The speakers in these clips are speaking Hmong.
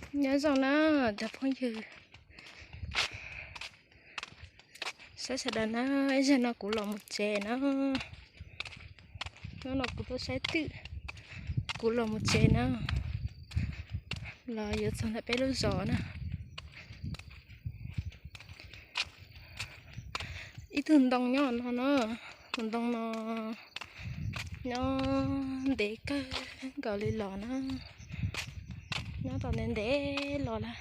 Nyob zoo na cov phooj ywg, saib sawv daws na, ib zaug no kuv los mus tsev na. Hnub no kuv tuaj saib twm, kuv los mus tsev na, los yuav txog ntawm peb lub zos na. Ib tug ntoo nyob no na, tus ntoo no nyob ntev kawg nkaus li los na, nyob tau ntev ntev los lawm,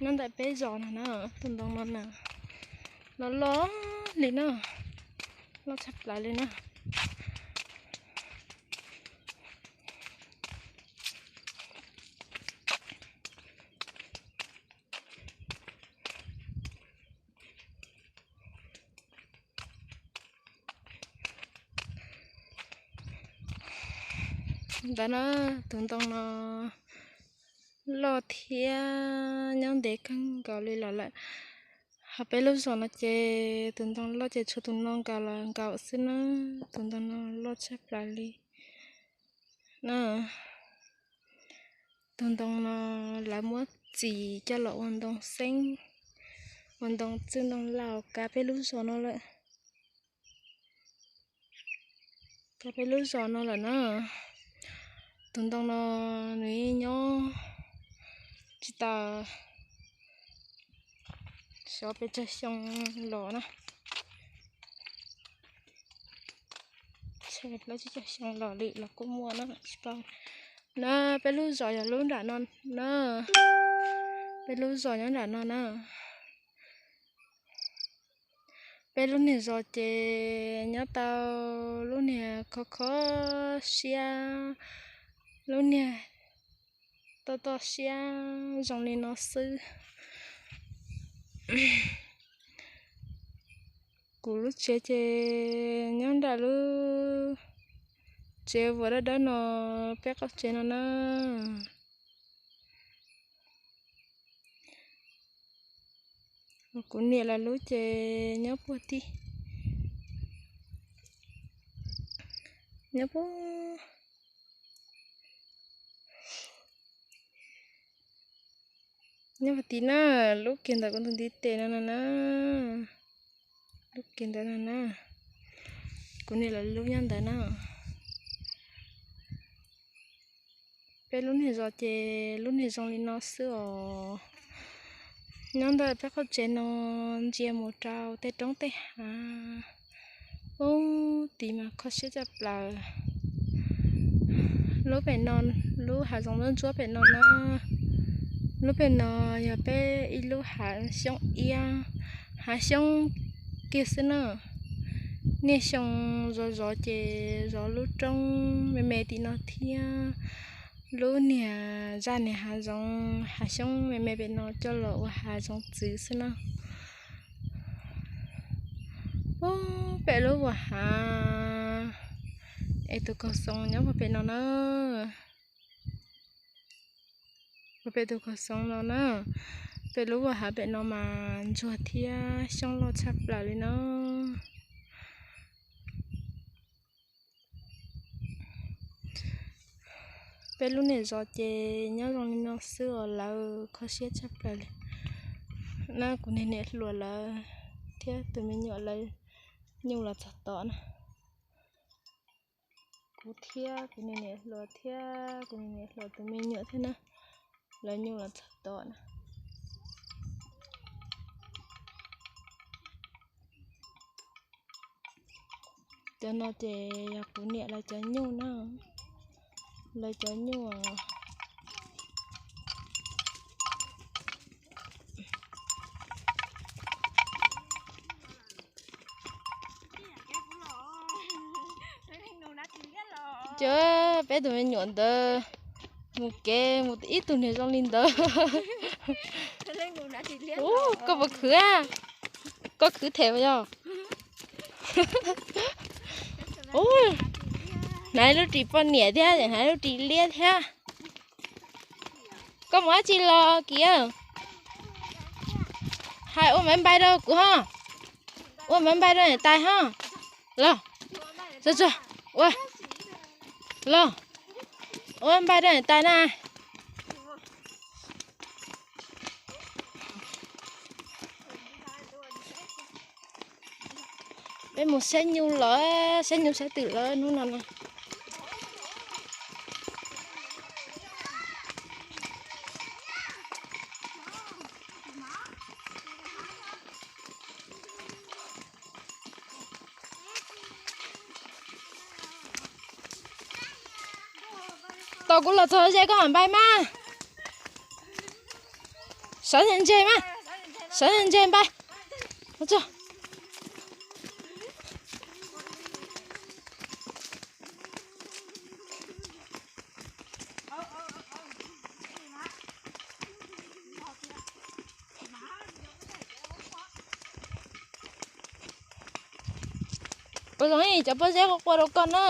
nyob ntawm peb zos no na, tus ntoo no na, los loj li na, loj tshaj plaws li na. Ntawd na, tus ntoo no loj thiab nyob ntev kawg nkaus li los lawm. Ho peb lub zos no ces tus ntoo loj ces tshuav tus no nkaus los nkaus xwb na, tus ntoo no loj tshaj plaws li na. Tus ntoo no lawv muab txis coj los ua ntoo xeeb, ua ntoo txwj ntoo laus kav peb lub zos no lawm. Kav peb lub zos no lawm na. Tus ntoo no nws nyob tsis tau xyov pes tsawg xyoo los na. Plaub tsib caug xyoo los li los kuj muaj na, tsis paub. Na, peb lub zos yog lub nram no na. Peb lub zos nyob nram no na. Peb lub niag zos ces nyob tau lub niag khov kho siab, lub niag toj toj siab zoo li no xwb. Kuv lub tsev ces nyob nram lub tsev vuas dawb dawb no, peb qoj tsev no na. Kuv niam lawv lub ces nyob puag tid, nyob puag, nyob puag tid na, lub kiag ntawm kuv tus ntiv tes no no na, lub kiag ntawd no na, kuv niam lawv lub nyob ntawd na. Peb lub niag zos ces lub niag zoo li no xwb os. Nyob ntawm peb qhov tsev no ntsia mus rau tej roob tej hav, ub, tid mas kho siab tshaj plaws. Lub pem no, lub hav zoov ntsuab ntsuab pem no na, lub pem no yog peb ib lub hav xyoob iab, hav xyoob kiag xwb na. Niaj xyoo zov zov ces zov lub roob me me tim no thiab, lub niag zaj niag hav zoov hav xyoob me me pem no coj los ua hav zoov txwv xwb na. Ub, pem lub vuas hav es tus kaug xoo nyob puag pem no na. Puag pem tus kaug xoo no na, pem lub vuas hav pem no mas ntsuag thiab xyoob loj tshaj plaws li no. Peb lub niam zos ces nyob zoo li no xwb os, lawv kho siab tshaj plaws li. Na kuv niag niam hluas lawv thiab tus me nyuam lawv nyuj los txog tom na. Kuv thiab kuv niag niam hluas thiab kuv niag niam hluas tus me nyuam thiab na, lawv nyuj los txog tom na. Cov no ces yog kuv niam lawv cov nyuj na, lawv cov nyuj. Cov peb tus me nyuam ntawd mus kev mus ib tug niag zoo li ntawd. Ub, koj puas khwv? Koj khwv them yog? Ub, hnav lub ris poj niam thiab hnav lub ris liab thiab. Koj mus dab tsi los Kiv? Hais ua maiv npai rau kuv ho. Ua maiv npai rau niam tais ho. Los, ua, los, ua npai rau niam tais na. Peb mus saib nyuj lawm, saib nyuj saib twm lawm hnub no na. Tau kuv los txog ze koj mam npai mas. Sawv ntse mas, sawv ntse npai. Ua zoo cov pob zeb quaj quaj rau koj na.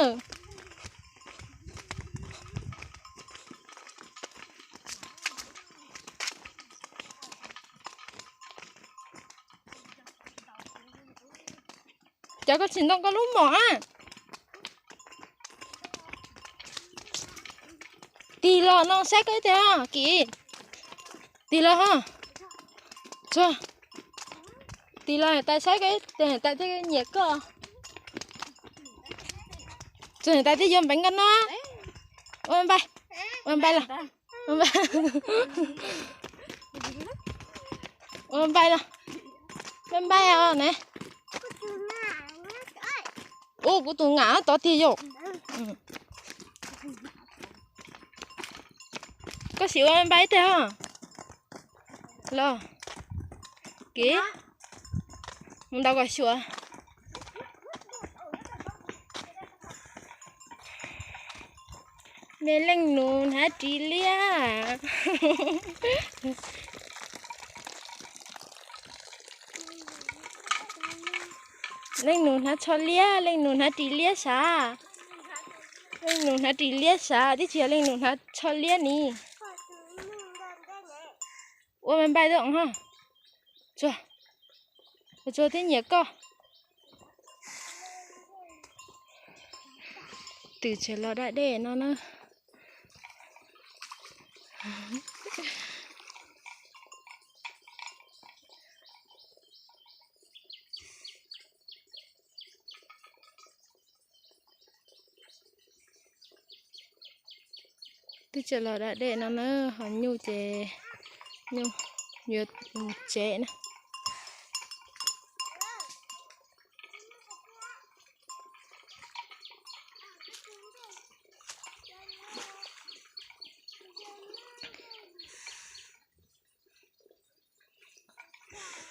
Cov koj tsis ntoo koj lub mom a. Tig los no saib koj ib teg Kiv. Tig los ho. Tsuag. Tig los niam tais saib koj ib teg, niam tais thiaj nyiam koj. Tsuag niam tais thiaj yuav npeev koj na. Ua npai, ua npai los. Ua npai los. Npai npai os ne. Ua kuv tus ngam tod tiag yom. Koj sim ua npai teg os. Los, Kiv, mus ntaus kom xyuas. Me leej nus hnav ris liab. Leej nus hnav tsho liab, leej nus hnav ris liab sav. Leej nus hnav ris liab sav, twb tsis yog leej nus hnav tsho liab ni. Ua me npai zoo ho. Tsuag, tsuag thiaj nyiam koj. Twm tseem los da dej no na. Twb tseem los da dej no na, ho nyuj ces nyuj yuav mus tsev na.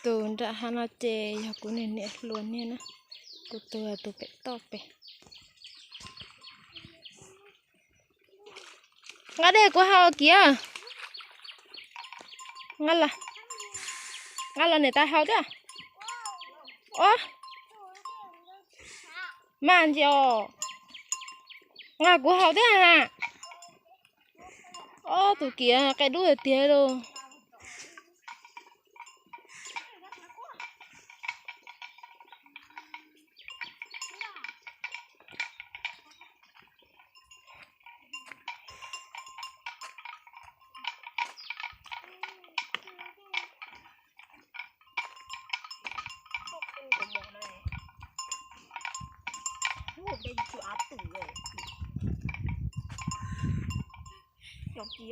Tus nram hav no ces yog kuv niam hluas niag na, kuv tus, tus pem toj pem. Nqa dej kuv haus kiag. Nqa los niam tais haus thiab. Ob, mas ntsis os. Nqa kuv haus thiab na. Ob tug kiav qe dub tiag tiag lauj.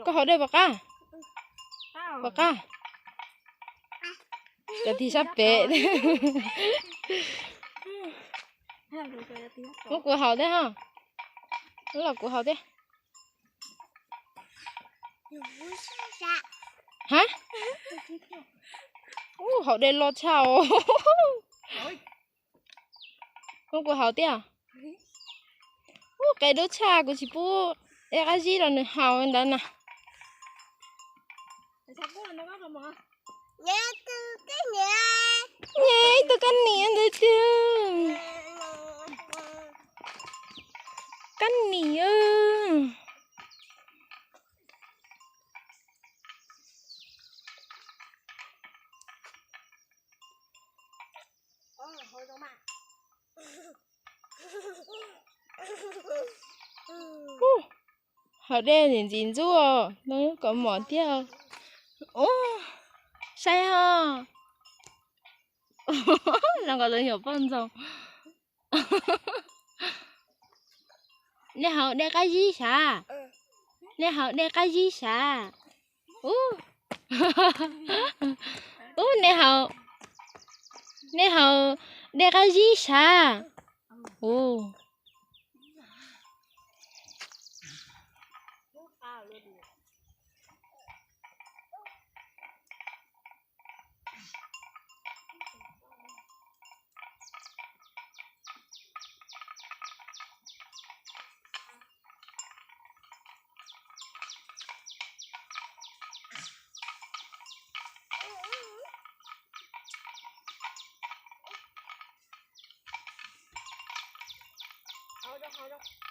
Koj haus dej puas qab? Puas qab? Cov tig sab pem. Muab kuv haus thiab ho. Muab los kuv haus thiab. Ha, ub, haus dej loj tshaj os. Muab kuv haus thiab. Ub, qe dub tshaj, kuv tsis pub ib qab zib rau nws haus ntawd na. Nyem ib tug kab niam ntawd tiag. Kab niam. Ub, haus dej ntxim ntxub os, no kaus mom thiab. Ub, saib os. Zoo nkaus tus nyuam poj ntxoog. Nej haus dej qab zib sav? Nej haus dej qab zib sav? Ub, ub, nej haus, nej haus dej qab zib sav? Ub. Hau rau, hau rau.